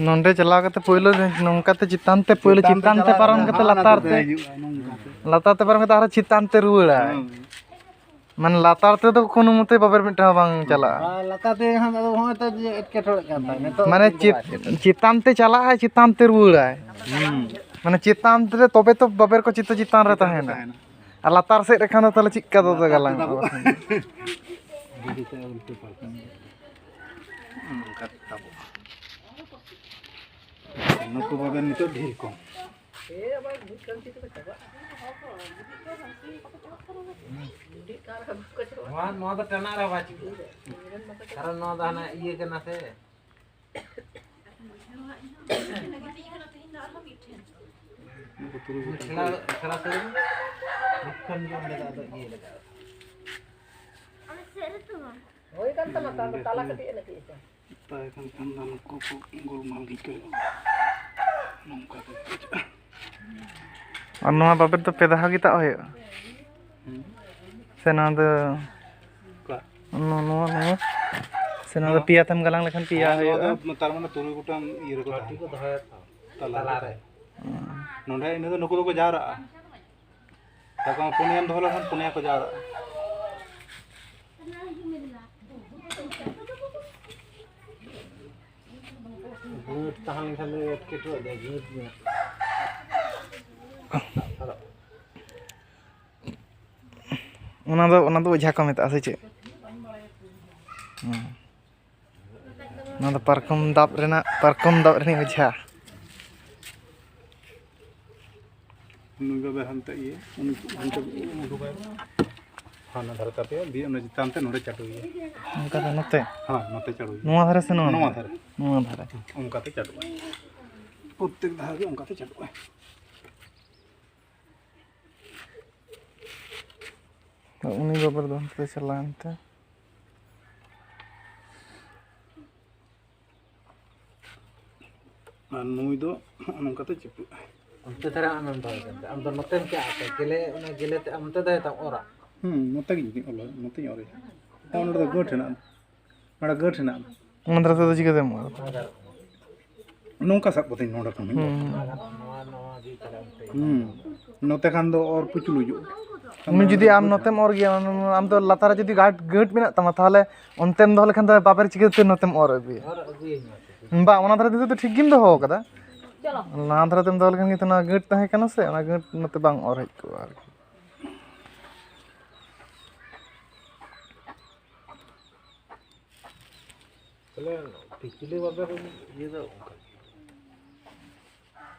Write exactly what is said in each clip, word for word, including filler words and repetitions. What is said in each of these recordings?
ᱱᱚᱰᱮ ᱪᱟᱞᱟᱣ ᱠᱟᱛᱮ ᱯᱳᱭᱞᱳ ᱱᱚᱝᱠᱟᱛᱮ ᱪᱮᱛᱟᱱ ᱛᱮ, ᱯᱳᱭᱞᱳ ᱪᱮᱛᱟᱱ ᱛᱮ ᱯᱟᱨᱚᱢ ᱠᱟᱛᱮ ᱞᱟᱛᱟᱨ ᱛᱮ, ᱞᱟᱛᱟᱨ ᱛᱮ ᱯᱟᱨᱚᱢ ᱠᱟᱛᱮ ᱟᱨᱦᱚᱸ ᱪᱮᱛᱟᱱ ᱛᱮ ᱨᱩᱣᱟᱹᱲᱟᱭ᱾ ᱦᱩᱸ᱾ ᱢᱟᱱᱮ ᱞᱟᱛᱟᱨ ᱛᱮᱫᱚ ᱠᱳᱱᱳ ᱢᱚᱛᱮ ᱵᱟᱵᱮᱨ ᱢᱤᱫᱴᱟᱝ ᱦᱚᱸ ᱵᱟᱝ ᱪᱟᱞᱟᱜᱼᱟ᱾ ᱟᱨ ᱞᱟᱛᱟᱨ ᱛᱮ ᱠᱷᱟᱱ ᱟᱫᱚ ᱦᱚᱸᱜᱼᱚᱭ ᱛᱚ ᱡᱮ ᱮᱴᱠᱮᱴᱚᱬᱮᱜ ᱠᱟᱱ ᱛᱟᱭ ᱱᱤᱛᱚᱜ ᱢᱟᱱᱮ ᱫᱚ ᱪᱮᱛ-, ᱵᱟᱭ ᱪᱮᱛᱟᱱ ᱛᱮ ᱪᱟᱞᱟᱜᱼᱟᱭ, ᱪᱮᱛᱟᱱ ᱛᱮ ᱨᱩᱣᱟᱹᱲᱟᱭ᱾ ᱦᱩᱸ᱾ ᱢᱟᱱᱮ ᱪᱮᱛᱟᱱ ᱨᱮ ᱛᱚᱵᱮ ᱛᱚ ᱵᱟᱵᱮᱨ ᱠᱚ ᱪᱮᱛᱟᱱ ᱨᱮ ᱪᱮᱛᱟᱱ ᱨᱮ ᱛᱟᱦᱮᱱᱟ᱾ ᱛᱟᱦᱮᱱᱟ᱾ ᱟᱨ ᱞᱟᱛᱟᱨ ᱥᱮᱫ ᱨᱮᱠᱷᱟᱱ ᱫᱚ ᱛᱟᱦᱚᱞᱮ ᱪᱮᱫᱠᱟ ᱫᱚ ᱞᱟᱛᱟᱨ ᱛᱮ ᱜᱟᱞᱟᱝ ᱫᱟᱵᱚᱜᱼᱟ? ᱫᱟᱵᱚᱜᱼᱟ᱾ ᱵᱩᱜᱤ ᱛᱮ ᱩᱞᱴᱟᱹ ᱯᱟᱞᱴᱟ᱾ ᱱᱚᱝᱠᱟ ᱫᱟᱵᱚᱜᱼᱟ᱾ ᱱᱩᱠᱩ ᱵᱟᱵᱮᱨ ᱱᱤᱛᱚᱜ ᱰᱷᱮᱨ ᱠᱚᱢ᱾ ᱱᱚᱣᱟ, ᱱᱚᱣᱟ ᱫᱚ ᱴᱟᱱᱟ ᱨᱮ ᱵᱟᱭ ᱪᱤᱠᱟᱹᱜᱼᱟ᱾ ᱠᱟᱨᱚᱱ ᱱᱚᱣᱟ ᱫᱚ ᱦᱟᱱᱟ ᱤᱭᱟᱹ ᱠᱟᱱᱟ ᱥᱮ᱾ ᱱᱩᱠᱩ ᱛᱩᱨᱩᱭ ᱜᱚᱴᱟᱝ ᱠᱷᱮᱞᱟ, ᱠᱷᱮᱞᱟ ᱛᱩᱨᱩᱭ᱾ ᱢᱤᱫ ᱠᱷᱚᱱ ᱜᱮ ᱚᱸᱰᱮ ᱫᱚ ᱟᱫᱚ ᱤᱭᱟᱹ ᱞᱟᱜᱟᱜᱼᱟ᱾ ᱦᱩᱭ ᱠᱟᱱ ᱛᱟᱢᱟ ᱛᱚ, ᱟᱫᱚ ᱛᱟᱞᱟ ᱠᱟᱹᱴᱤᱡ ᱮ ᱞᱟᱹᱜᱤᱫ ᱮᱫᱟ᱾ ᱛᱟᱭ ᱠᱷᱟᱱ ᱠᱷᱟᱱ ᱫᱚ ᱱᱩᱠᱩ ᱠᱚ ᱜᱳᱞᱢᱟᱞ ᱜᱮ ᱟᱹᱭᱠᱟᱹᱣ᱾ ᱱᱚᱝᱠᱟ ᱠᱚ ᱵᱩᱡᱷᱟᱹᱜᱼᱟ᱾ ᱟᱨ ᱱᱚᱣᱟ ᱵᱟᱵᱮᱨ ᱫᱚ ᱯᱮ ᱫᱷᱟᱣ ᱜᱮ ᱛᱟᱜ ᱦᱩᱭᱩᱜᱼᱟ᱾ ᱦᱩᱸ᱾ ᱥᱮ ᱱᱚᱣᱟ ᱫᱚ ᱚᱠᱟ? ᱱᱚ-, ᱱᱚᱣᱟ, ᱱᱚᱣᱟ᱾ ᱥᱮ ᱱᱚᱣᱟ ᱫᱚ ᱦᱮᱸ᱾ ᱯᱮᱭᱟ ᱛᱮᱢ ᱜᱟᱞᱟᱝ ᱞᱮᱠᱷᱟᱱ ᱯᱮᱭᱟ ᱦᱮᱸ, ᱱᱚᱣᱟ ᱦᱩᱭᱩᱜᱼᱟ᱾ ᱫᱚ ᱛᱟᱨ ᱢᱟᱱᱮ ᱛᱩᱨᱩᱭ ᱜᱚᱴᱟᱝ ᱤᱭᱟᱹ ᱨᱮᱠᱚ ᱛᱟᱦᱮᱱᱟ᱾ ᱛᱟᱞᱟ ᱨᱮ᱾ ᱦᱩᱸ᱾ ᱱᱚᱰᱮ ᱤᱱᱟᱹ ᱫᱚ ᱱᱩᱠᱩ ᱫᱚᱠᱚ ᱡᱟᱣᱨᱟᱜᱼᱟ᱾ ᱛᱟᱨᱯᱚᱨ ᱯᱩᱱᱭᱟᱹᱢ ᱫᱚᱦᱚ ᱞᱮᱠᱷᱟᱱ ᱯᱩᱱᱭᱟ ᱠᱚ ᱡᱟᱣᱨᱟᱜᱼᱟ᱾ ᱜᱟᱹᱴ ᱛᱟᱦᱮᱸ ᱞᱮᱱᱠᱷᱟᱱ ᱫᱚ ᱮᱴᱠᱮᱴᱚᱬᱮ ᱜᱮᱭᱟ, ᱜᱟᱹᱴ ᱢᱮᱱᱟᱜᱼᱟ᱾ ᱚᱱᱟ ᱫᱚ, ᱚᱱᱟ ᱫᱚ ᱚᱡᱷᱟ ᱠᱚ ᱢᱮᱛᱟᱜᱼᱟ ᱥᱮ ᱪᱮᱫ? ᱦᱩᱸ᱾ ᱱᱚᱣᱟ ᱫᱚ ᱯᱟᱨᱠᱚᱢ ᱫᱟᱵ ᱨᱮᱱᱟᱜ, ᱯᱟᱨᱠᱚᱢ ᱫᱟᱵ ᱨᱤᱱᱤᱡ ᱚᱡᱷᱟ᱾ ᱱᱩᱭ ᱵᱟᱵᱟ ᱦᱟᱱᱛᱮ ᱤᱭᱟᱹ, ᱩᱱᱤ ᱦᱟᱱᱛᱮ ᱩᱰᱩᱠᱟᱭ᱾ ᱦᱟᱱᱟ ᱫᱷᱟᱨᱮ ᱛᱟᱯᱮᱭᱟ, ᱫᱤᱭᱮ ᱚᱱᱟ ᱪᱮᱛᱟᱱ ᱛᱮ ᱱᱚᱰᱮ ᱪᱟᱹᱰᱩᱭᱟ᱾ ᱚᱱᱠᱟ ᱫᱚ ᱱᱚᱛᱮ? ᱦᱮᱸ, ᱱᱚᱛᱮ ᱪᱟᱹᱰᱩᱭᱟ᱾ ᱱᱚᱣᱟ ᱫᱷᱟᱨᱮ ᱥᱮ ᱱᱚᱣᱟ ᱱᱚᱣᱟ ᱫᱷᱟᱨᱮ? ᱫᱷᱟᱨᱮ᱾ ᱱᱚᱣᱟ ᱫᱷᱟᱨᱮ᱾ ᱚᱱᱠᱟᱛᱮ ᱪᱟᱹᱰᱩᱜᱼᱟ᱾ ᱯᱨᱚᱛᱛᱮᱠ ᱫᱷᱟᱣ ᱜᱮ ᱚᱱᱠᱟᱛᱮ ᱪᱟᱹᱰᱩᱜᱼᱟ᱾ ᱩᱱᱤ ᱵᱟᱵᱟ ᱫᱚ ᱦᱟᱱᱛᱮ ᱪᱟᱞᱟᱣᱮᱱ ᱛᱮ᱾ ᱟᱨ ᱱᱩᱭ ᱫᱚ ᱱᱚᱜᱼᱚ ᱱᱚᱝᱠᱟᱛᱮ ᱪᱤᱯᱩᱜᱼᱟᱭ᱾ ᱚᱱᱛᱮ ᱫᱷᱟᱨᱮ ᱟᱢᱮᱢ ᱫᱚᱦᱚᱭ ᱠᱟᱱ ᱛᱟᱦᱮᱸᱫ᱾ ᱟᱢ ᱫᱚ ᱱᱚᱛᱮᱢ ᱪᱟᱜᱼᱟ ᱥᱮ? ᱜᱮᱞᱮ, ᱚᱱᱟ ᱜᱮᱞᱮ ᱛᱮ ᱟᱢ ᱚᱱᱛᱮ ᱫᱷᱟᱨᱮ ᱛᱟᱢ ᱚᱨᱟ᱾ ᱦᱩᱸ, ᱱᱚᱛᱮ ᱜᱤᱧ ᱚᱞᱟ, ᱱᱚᱛᱮᱧ ᱚᱨᱟᱭᱟ᱾ ᱟᱨ ᱱᱚᱰᱮ ᱫᱚ ᱜᱟᱹᱴ ᱦᱮᱱᱟᱜᱼᱟ᱾ ᱚᱸᱰᱮ ᱜᱟᱹᱴ ᱦᱮᱱᱟᱜ ᱫᱚ᱾ ᱚᱱᱟ ᱫᱷᱟᱨᱮ ᱛᱮᱫᱚ ᱪᱤᱠᱟᱹᱛᱮᱢ ᱚᱨ? ᱱᱚᱝᱠᱟ ᱥᱟᱵ ᱠᱟᱛᱮᱧ ᱱᱚᱰᱮ ᱠᱷᱚᱱ᱾ ᱦᱩᱸ᱾ ᱦᱩᱸ᱾ ᱱᱚᱛᱮ ᱠᱷᱟᱱ ᱫᱚ ᱚᱨ ᱯᱩᱪᱩᱞᱩᱡᱚᱜᱼᱟ᱾ ᱩᱱᱤ ᱡᱩᱫᱤ ᱟᱢ ᱱᱚᱛᱮᱢ ᱚᱨ ᱜᱮᱭᱟ, ᱟᱢ, ᱟᱢ ᱫᱚ ᱞᱟᱛᱟᱨ ᱨᱮ ᱡᱩᱫᱤ ᱜᱟᱹᱴ, ᱜᱟᱹᱴ ᱢᱮᱱᱟᱜ ᱛᱟᱢᱟ, ᱛᱟᱦᱚᱞᱮ ᱚᱱᱛᱮᱢ ᱫᱚᱦᱚ ᱞᱮᱠᱷᱟᱱ ᱫᱚ ᱵᱟᱵᱮᱨ ᱪᱤᱠᱟᱹᱛᱮ ᱱᱚᱛᱮᱢ ᱚᱨ ᱟᱹᱜᱩᱭᱟ? ᱵᱟᱝ, ᱚᱱᱟ ᱫᱷᱟᱨᱮ ᱛᱮᱫᱚ ᱴᱷᱤᱠ ᱜᱮᱢ ᱫᱚᱦᱚ ᱟᱠᱟᱫᱟ᱾ ᱞᱟᱦᱟ ᱫᱷᱟᱨᱮ ᱛᱮᱢ ᱫᱚᱦᱚ ᱞᱮᱠᱷᱟᱱ ᱜᱮ ᱚᱱᱟ ᱜᱟᱹᱴ ᱛᱟᱦᱮᱸ ᱠᱟᱱᱟ ᱥᱮ, ᱚᱱᱟ ᱜᱟᱹᱴ ᱱᱚᱛᱮ ᱵᱟᱝ ᱚᱨ ᱦᱮᱡ ᱠᱚᱜᱼᱟ ᱟᱨᱠᱤ᱾ ᱛᱟᱦᱞᱮ ᱯᱤᱪᱷᱞᱤ ᱵᱟᱵᱮᱨ ᱤᱭᱟᱹ ᱫᱚ ᱚᱱᱠᱟ ᱜᱮ᱾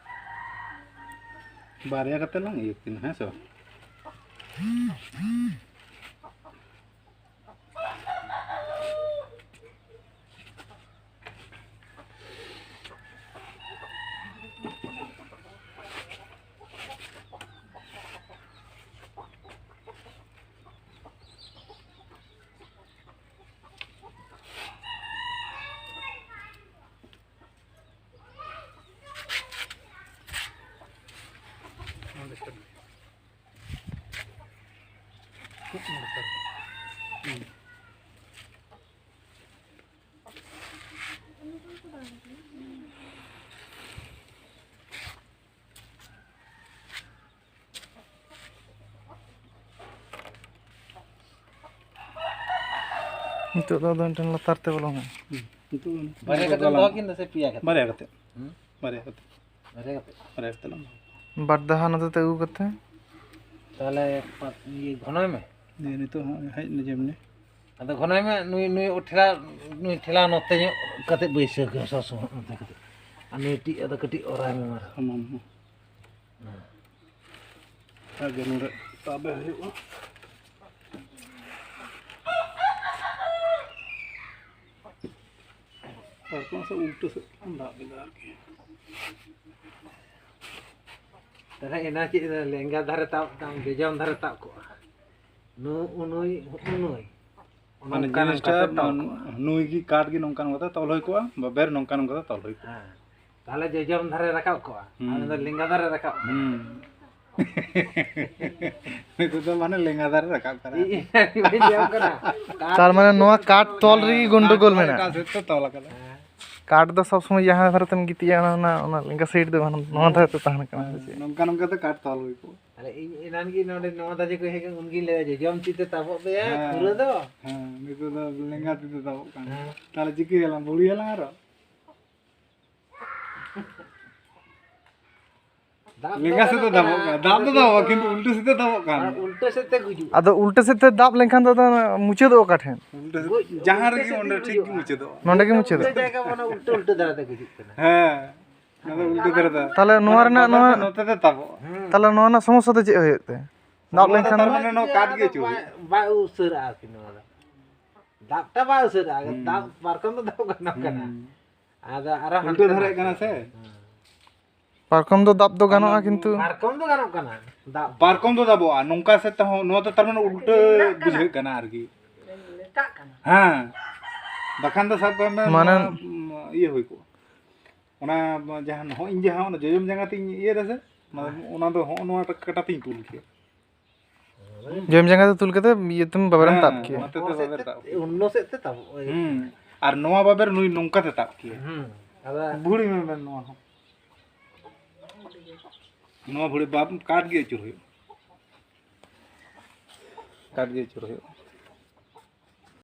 ᱵᱟᱨᱭᱟ ᱠᱟᱛᱮ ᱞᱟᱝ ᱤᱭᱟᱹ ᱠᱤᱱᱟ, ᱦᱮᱸ ᱥᱮ ᱵᱟᱝ? ᱱᱤᱛᱚᱜ ᱫᱚ ᱟᱫᱚ ᱢᱤᱫᱴᱮᱱ ᱞᱟᱛᱟᱨ ᱛᱮ ᱵᱚᱞᱚᱱᱟ᱾ ᱦᱩᱸ᱾ ᱱᱤᱛᱚᱜ ᱫᱚ ᱵᱟᱨᱭᱟ ᱠᱟᱛᱮ ᱜᱟᱞᱟᱝ᱾ ᱫᱚᱦᱚ ᱠᱤᱱ ᱫᱚ ᱥᱮ ᱯᱮᱭᱟ ᱠᱟᱛᱮ? ᱵᱟᱨᱭᱟ ᱠᱟᱛᱮ᱾ ᱦᱩᱸ? ᱵᱟᱨᱭᱟ ᱠᱟᱛᱮ᱾ ᱵᱟᱨᱭᱟ ᱠᱟᱛᱮ᱾ ᱵᱟᱨᱭᱟ ᱠᱟᱛᱮ ᱞᱟᱝ ᱫᱚᱦᱚ᱾ ᱵᱟᱨ ᱫᱷᱟᱣ ᱱᱚᱛᱮ ᱛᱮ ᱟᱹᱜᱩ ᱠᱟᱛᱮ᱾ ᱛᱟᱦᱞᱮ ᱯᱟ-, ᱤᱭᱟᱹ ᱜᱷᱚᱱᱚᱭ ᱢᱮ᱾ ᱫᱤᱭᱮ ᱱᱤᱛᱚᱜ ᱦᱚᱸ ᱦᱮᱡ ᱮᱱᱟ ᱡᱮᱢᱱᱤ᱾ ᱟᱫᱚ ᱜᱷᱚᱱᱚᱭ ᱢᱮ, ᱱᱩᱭ, ᱱᱩᱭ ᱴᱷᱮᱞᱟ, ᱱᱩᱭ ᱴᱷᱮᱞᱟ ᱱᱚᱛᱮ ᱧᱚᱜ ᱠᱟᱛᱮ ᱵᱟᱹᱭᱥᱟᱹᱣ ᱠᱮᱢ ᱥᱚᱵ ᱥᱚᱢᱚᱭ ᱱᱚᱛᱮ ᱠᱟᱛᱮ᱾ ᱟᱨ ᱱᱩᱭ ᱴᱤᱡ ᱟᱫᱚ ᱠᱟᱹᱴᱤᱡ ᱚᱨᱟᱭ ᱢᱮ ᱢᱟᱨᱟᱝ᱾ ᱦᱩᱸ, ᱦᱩᱸ᱾ ᱦᱩᱸ᱾ ᱟᱨ ᱜᱮ ᱱᱚᱰᱮ ᱛᱟᱵᱮ ᱦᱩᱭᱩᱜᱼᱟ᱾ ᱯᱟᱨᱠᱚᱢ ᱥᱮᱫ ᱩᱞᱴᱟᱹ ᱥᱮᱫ ᱠᱷᱚᱱ ᱫᱟᱜ ᱠᱮᱫᱟ ᱟᱨᱠᱤ᱾ ᱛᱟᱦᱞᱮ ᱮᱱᱟ ᱪᱮᱫ ᱞᱮᱸᱜᱟ ᱫᱷᱟᱨᱮ ᱛᱟᱵ ᱛᱟᱢ, ᱡᱚᱡᱚᱢ ᱫᱷᱟᱨᱮ ᱛᱟᱵ ᱠᱚᱜᱼᱟ᱾ ᱱᱩ-, ᱩᱱᱩᱭ, ᱩᱱᱩᱭ᱾ ᱢᱟᱱᱮ ᱱᱚᱝᱠᱟ ᱡᱤᱱᱤᱥᱴᱟ ᱱᱚᱝᱠᱟ ᱛᱮ ᱛᱚᱞ ᱠᱚᱜᱼᱟ᱾ ᱱᱩᱭ ᱜᱮ ᱠᱟᱴ ᱜᱮ ᱱᱚᱝᱠᱟ ᱱᱚᱝᱠᱟ ᱛᱮ ᱛᱚᱞ ᱦᱩᱭ ᱠᱚᱜᱼᱟ, ᱵᱟᱵᱮᱨ ᱱᱚᱝᱠᱟ ᱱᱚᱝᱠᱟ ᱛᱮ ᱛᱚᱞ ᱦᱩᱭ ᱠᱚᱜᱼᱟ᱾ ᱦᱮᱸ᱾ ᱛᱟᱦᱞᱮ ᱡᱚᱡᱚᱢ ᱫᱷᱟᱨᱮ ᱨᱟᱠᱟᱵ ᱠᱚᱜᱼᱟ, ᱦᱩᱸ᱾ ᱟᱨ ᱩᱱᱤ ᱫᱚ ᱞᱮᱸᱜᱟ ᱫᱷᱟᱨᱮ ᱨᱟᱠᱟᱵ ᱠᱚᱜᱼᱟ᱾ ᱦᱩᱸ᱾ ᱱᱤᱛᱚᱜ ᱫᱚ ᱢᱟᱱᱮ ᱞᱮᱸᱜᱟ ᱫᱷᱟᱨᱮ ᱨᱟᱠᱟᱵ ᱠᱟᱱᱟ᱾ ᱤᱧ ᱵᱟᱹᱧ ᱧᱟᱢ ᱠᱟᱱᱟ᱾ ᱛᱟᱨ ᱢᱟᱱᱮ ᱱᱚᱣᱟ ᱠᱟᱴ ᱛᱚᱞ ᱨᱮᱜᱮ ᱜᱚᱱᱰᱚᱜᱳᱞ ᱢᱮᱱᱟᱜᱼᱟ᱾ ᱮᱴᱟᱜ ᱥᱮᱫ ᱛᱮ ᱛᱚᱞ ᱟᱠᱟᱫᱟ᱾ ᱠᱟᱴ ᱫᱚ ᱥᱚᱵ ᱥᱚᱢᱚᱭ ᱡᱟᱦᱟᱸ ᱫᱷᱟᱨᱮ ᱛᱮᱢ ᱜᱤᱛᱤᱡᱼᱟ, ᱚᱱᱟ, ᱚᱱᱟ, ᱚᱱᱟ ᱞᱮᱸᱜᱟ ᱥᱟᱭᱤᱰ ᱫᱚ ᱵᱟᱝ, ᱱᱚᱣᱟ ᱫᱷᱟᱨᱮ ᱛᱮ ᱛᱟᱦᱮᱱ ᱠᱟᱱᱟ, ᱥᱮ ᱪᱮᱫ? ᱱᱚᱝᱠᱟ ᱱᱚᱝᱠᱟ ᱛᱮ ᱠᱟᱴ ᱛᱚᱞ ᱦᱩᱭ ᱠᱚᱜᱼᱟ᱾ ᱟᱨ ᱤᱧ ᱮᱱᱟᱱ ᱜᱮ ᱱᱚᱰᱮ ᱱᱚᱣᱟ ᱫᱷᱟᱨᱮ ᱠᱚ ᱦᱮᱡ ᱠᱟᱱᱟ, ᱩᱱᱠᱤᱱ ᱞᱟᱹᱭᱟ ᱡᱚᱡᱚᱢ ᱛᱤ ᱛᱮ ᱛᱟᱵᱚᱜ ᱯᱮᱭᱟ, ᱦᱮᱸ᱾ ᱠᱷᱩᱨᱟᱹ ᱫᱚ᱾ ᱦᱮᱸ, ᱱᱤᱛᱚᱜ ᱫᱚ ᱞᱮᱸᱜᱟ ᱛᱤ ᱛᱮ ᱛᱟᱵᱚᱜ ᱠᱟᱱᱟ᱾ ᱦᱮᱸ᱾ ᱛᱟᱦᱞᱮ ᱪᱤᱠᱟᱹᱭᱟᱞᱟᱝ, ᱵᱩᱲᱤᱭᱟᱞᱟᱝ ᱟᱨᱚ? ᱫᱟᱵ ᱫᱚ ᱞᱮᱸᱜᱟ ᱥᱮᱫ ᱫᱚ ᱜᱟᱱᱚᱜ ᱫᱟᱵᱚᱜ ᱠᱟᱱᱟ᱾ ᱠᱟᱱᱟ, ᱫᱟᱵ ᱫᱚ ᱫᱟᱵᱚᱜ, ᱠᱤᱱᱛᱩ ᱩᱞᱴᱟᱹ ᱥᱮᱫ ᱛᱮ ᱫᱟᱵᱚᱜ ᱠᱟᱱᱟ᱾ ᱟᱨ ᱩᱞᱴᱟᱹ ᱥᱮᱫ ᱛᱮ ᱜᱩᱡᱩᱜ᱾ ᱟᱫᱚ ᱩᱞᱴᱟᱹ ᱥᱮᱫ ᱛᱮ ᱫᱟᱵ ᱞᱮᱱᱠᱷᱟᱱ ᱫᱚ ᱟᱫᱚ ᱢᱩᱪᱟᱹᱫᱚᱜ ᱚᱠᱟ ᱴᱷᱮᱱ? ᱩᱞᱴᱟᱹ ᱥᱮᱫ, ᱜᱩᱡ-, ᱡᱟᱦᱟᱸ ᱩᱞᱴᱟᱹ ᱨᱮᱜᱮ ᱥᱮᱫ ᱚᱸᱰᱮ ᱜᱮ ᱴᱷᱤᱠ ᱜᱮ ᱜᱩᱡᱩᱜᱼᱟ᱾ ᱢᱩᱪᱟᱹᱫᱚᱜᱼᱟ᱾ ᱱᱚᱸᱰᱮ ᱜᱮ ᱢᱩᱪᱟᱹᱫᱚᱜᱼᱟ᱾ ᱩᱞᱴᱟᱹ ᱡᱟᱭᱜᱟ ᱢᱟᱱᱮ ᱩᱞᱴᱟᱹ, ᱩᱞᱴᱟᱹ ᱫᱷᱟᱨᱟ ᱛᱮ ᱜᱩᱡᱩᱜ ᱠᱟᱱᱟ᱾ ᱦᱮᱸ, ᱱᱚᱣᱟ ᱫᱚ ᱩᱞᱴᱟᱹ ᱫᱷᱟᱨᱮ ᱫᱚ᱾ ᱛᱟᱦᱞᱮ ᱱᱚᱣᱟ ᱢᱟᱱᱮ ᱨᱮᱱᱟᱜ ᱵᱟᱵᱮᱨ ᱱᱚᱣᱟ, ᱫᱚ ᱱᱚᱛᱮ ᱛᱮ ᱛᱟᱵᱚᱜᱼᱟ᱾ ᱦᱮᱸ᱾ ᱛᱟᱦᱞᱮ ᱱᱚᱣᱟ ᱨᱮᱱᱟᱜ ᱥᱚᱢᱚᱥᱥᱟ ᱫᱚ ᱪᱮᱫ ᱦᱩᱭᱩᱜ ᱛᱮ? ᱫᱟᱵ ᱱᱚᱣᱟ ᱫᱚ ᱞᱮᱱᱠᱷᱟᱱ ᱛᱟᱨ ᱫᱚ? ᱢᱟᱱᱮ ᱱᱚᱣᱟ ᱠᱟᱴ ᱜᱮ ᱟᱹᱪᱩᱨ ᱵᱟᱭ, ᱦᱩᱭᱩᱜᱼᱟ᱾ ᱵᱟᱭ ᱩᱥᱟᱹᱨᱟᱜᱼᱟ ᱟᱨᱠᱤ ᱱᱚᱣᱟ ᱫᱚ᱾ ᱫᱟᱵᱴᱟ ᱵᱟᱭ ᱩᱥᱟᱹᱨᱟᱜᱼᱟ᱾ ᱦᱩᱸ᱾ ᱫᱟᱵ ᱯᱟᱨᱠᱚᱢ ᱫᱚ ᱫᱟᱵ ᱜᱟᱱᱚᱜ ᱠᱟᱱᱟ᱾ ᱦᱩᱸ᱾ ᱟᱫᱚ ᱟᱨᱚ ᱩᱞᱴᱟᱹ ᱦᱟᱱᱛᱮ ᱫᱷᱟᱨᱮᱜ ᱱᱟᱛᱮ᱾ ᱠᱟᱱᱟ ᱥᱮ? ᱦᱮᱸ᱾ ᱯᱟᱨᱠᱚᱢ ᱫᱚ ᱫᱟᱵ ᱫᱚ ᱜᱟᱱᱚᱜᱼᱟ, ᱠᱤᱱᱛᱩ ᱯᱟᱨᱠᱚᱢ ᱫᱚ ᱜᱟᱱᱚᱜ ᱠᱟᱱᱟ, ᱫᱟᱵ ᱫᱚ᱾ ᱯᱟᱨᱠᱚᱢ ᱫᱚ ᱫᱟᱵᱚᱜᱼᱟ, ᱱᱚᱝᱠᱟ ᱥᱮᱫ ᱛᱮᱦᱚᱸ, ᱱᱚᱣᱟ ᱫᱚ ᱛᱟᱨ ᱢᱟᱱᱮ ᱩᱞᱴᱟᱹ ᱞᱮᱠᱟᱜ ᱠᱟᱱᱟ᱾ ᱵᱩᱡᱷᱟᱹᱜ ᱠᱟᱱᱟ ᱟᱨᱠᱤ᱾ ᱞᱮᱠᱟᱜ ᱠᱟᱱᱟ᱾ ᱦᱮᱸ, ᱵᱟᱠᱷᱟᱱ ᱫᱚ ᱥᱟᱵ ᱠᱟᱜ ᱢᱮ ᱢᱟᱱᱮ ᱱᱚᱣᱟ, ᱩᱢ, ᱤᱭᱟᱹ ᱦᱩᱭ ᱠᱚᱜᱼᱟ, ᱚᱱᱟ ᱡᱟᱦᱟᱸ ᱱᱚᱜᱼᱚᱭ ᱤᱧ ᱡᱟᱦᱟᱸ ᱚᱱᱟ ᱡᱚᱡᱚᱢ ᱡᱟᱸᱜᱟ ᱛᱤᱧ ᱤᱭᱟᱹ ᱫᱟ ᱥᱮ, ᱚᱱᱟ, ᱚᱱᱟ ᱫᱚ ᱦᱚᱸᱜᱼᱚ ᱱᱚᱣᱟ ᱠᱟᱴᱟ ᱛᱤᱧ ᱛᱩᱞ ᱠᱮᱭᱟ᱾ ᱡᱚᱡᱚᱢ ᱡᱟᱸᱜᱟ ᱛᱮ ᱛᱩᱞ ᱠᱟᱛᱮ ᱤᱭᱟᱹ ᱛᱮᱢ ᱵᱟᱵᱮᱨᱮᱢ ᱫᱟᱵ ᱦᱮᱸ, ᱠᱮᱭᱟ᱾ ᱱᱚᱛᱮ ᱛᱮ ᱚᱱᱟ ᱥᱮᱫ ᱵᱟᱵᱮᱨ ᱛᱮ, ᱫᱟᱵ ᱠᱮᱭᱟ᱾ ᱚᱱᱱᱚ ᱥᱮᱫ ᱛᱮ ᱛᱟᱵᱚᱜ ᱦᱩᱭᱩᱜ ᱦᱩᱸ, ᱠᱟᱱᱟ᱾ ᱟᱨ ᱱᱚᱣᱟ ᱵᱟᱵᱮᱨ ᱱᱩᱭ ᱱᱚᱝᱠᱟ ᱛᱮ ᱫᱟᱵ ᱠᱮᱭᱟ᱾ ᱦᱩᱸ, ᱟᱫᱚ ᱵᱷᱩᱲᱤ ᱢᱮ ᱢᱮ ᱱᱚᱣᱟ ᱦᱚᱸ᱾ ᱱᱚᱣᱟ ᱵᱷᱩᱲᱤ ᱵᱟᱢ ᱠᱟᱴ ᱜᱮ ᱟᱹᱪᱩᱨ ᱦᱩᱭᱩᱜᱼᱟ᱾ ᱠᱟᱴ ᱜᱮ ᱟᱹᱪᱩᱨ ᱦᱩᱭᱩᱜᱼᱟ᱾